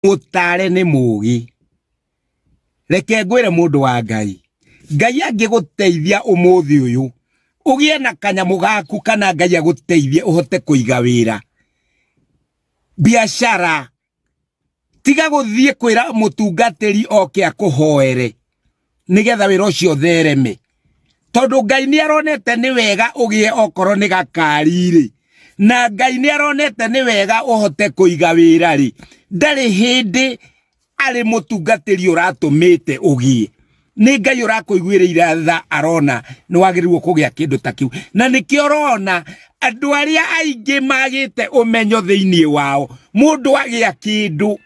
Mũtare nĩ mũgĩ. Reke ngwĩre mũndũ wa Ngai, Ngai angĩgũteithia ũmũthĩ ũyũ, ũgĩe na kanyamũ gaku kana Ngai agũteithie ũhote kũiga wĩra, biacara, tiga gũthiĩ kwĩra mũtungatĩri oke akũhoere nĩgetha wĩra ũcio ũthereme. Tondũ Ngai nĩ aronete nĩ wega ũgĩe okorwo nĩ gakari rĩ, na Ngai nĩ aronete nĩ wega ũhote kũiga wĩra rĩ, ndarĩ hĩndĩ arĩ mũtungatĩri ũratũmĩte ũgĩe. Nĩ Ngai ũrakũiguĩrĩire tha arona nĩ wagĩrĩirwo kũgĩa kĩndũ ta kĩu. Na nĩkĩo ũrona andũ arĩa aingĩ magĩte ũmenyo thĩinĩ wao, mũndũ agĩa kĩndũ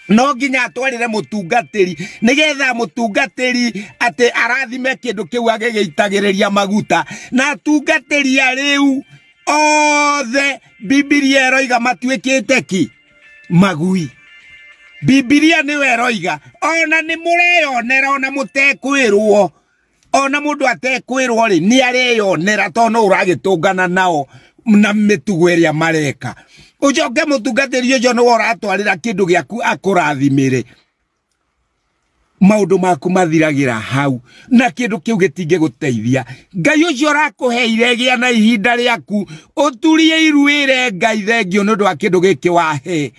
no nginya atwarĩre mũtungatĩri nĩgetha mũtungatĩri atĩ arathime kĩndũ kĩu agĩgĩitagĩrĩria maguta. Na atungatĩri arĩu othe Bibilia ĩroiga matuĩkĩte ki magui. Bibilia nĩwe ĩroiga, ona nĩ mũreyonera ona mũtekwĩrwo, ona mũndũ atekwĩrwo rĩ nĩ areyonera tondũ no ũragĩtũngana nao na mĩtugo ĩrĩa mareka. Ũcoke mũtungatĩri ũcio nĩwe ũratwarĩra kĩndũ gĩaku akũrathimĩre, maũndũ maku mathiragĩra hau na kĩndũ kĩu gĩtingĩgũteithia. Ngai ũcio ũrakũheire gĩa na ihinda rĩaku ũturie iru wĩre Ngai thengio nĩ ũndũ wa kĩndũ gĩkĩ wahe,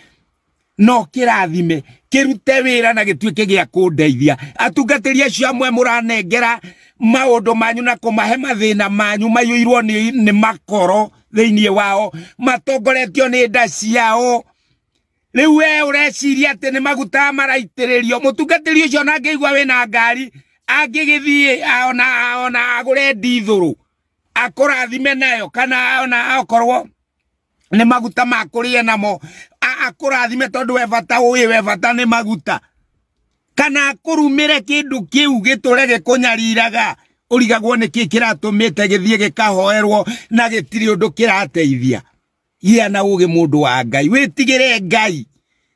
no kĩrathime kĩrute wĩra na gĩtuĩke gĩa kũndeithia. Atungatĩri acio amwe mũranengera maũndũ manyu na kũmahe mathĩna manyu maiyũirwo nĩ makoro thĩinĩ wao, matongoretio nĩ nda ciao. Rĩu we ũreciria atĩ nĩ maguta maraitĩrĩrio. Mũtungatĩri ũcio ona angĩigua wĩna ngari, angĩgĩthiĩ ona agũre ndithũrũ akũrathime nayo, kana ona okorwo nĩ maguta ma kũrĩa namo akũrathime, tondũ we bata ũĩ we bata nĩ maguta, kana akũrumĩre kĩndũ kĩu gĩtũre gĩkũnyariraga, ũrigagwo nĩ kĩ kĩratũmĩte gĩthiĩ gĩkahoerwo na gĩtirĩ ũndũ kĩrateithia. Gĩa na ũgĩ mũndũ wa Ngai, wĩtigĩre Ngai,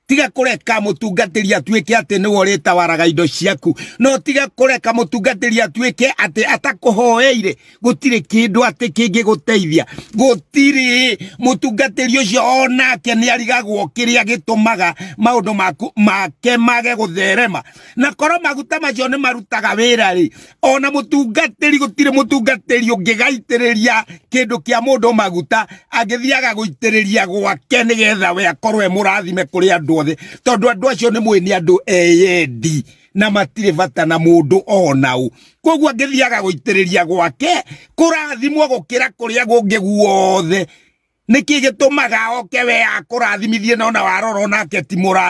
tiga kũreka mũtungatĩri atuĩke atĩ nĩwe ũrĩtawaraga indo ciaku, no tiga kũreka mũtungatĩri atuĩke atĩ atakũhoeire gũtirĩ kĩndũ atĩ kĩngĩgũteithia. Gũtirĩ. Mũtungatĩri ũcio onake nĩ arigagwo kĩrĩa gĩtũmaga maũndũ maku make mage gũtherema, na korwo maguta macio nĩ marutaga wĩra rĩ, ona mũtungatĩri, gũtirĩ mũtungatĩri ũngĩgaitĩrĩria kĩndũ kĩa mũndũ maguta angĩthiaga gũitĩrĩria gwake nĩgetha we akorwo e mũrathime kũrĩ andũ othe, tondũ andũ acio nĩ mwĩ nĩ andũ eyendi na matirĩ bata na mũndũ ona ũ. Koguo angĩthiaga gũitĩrĩria gwake kũrathimwo gũkĩra kũrĩa kũngĩ guothe. Nĩkĩ gĩtũmaga oke we akũrathimithie na ona warora onake ti mũra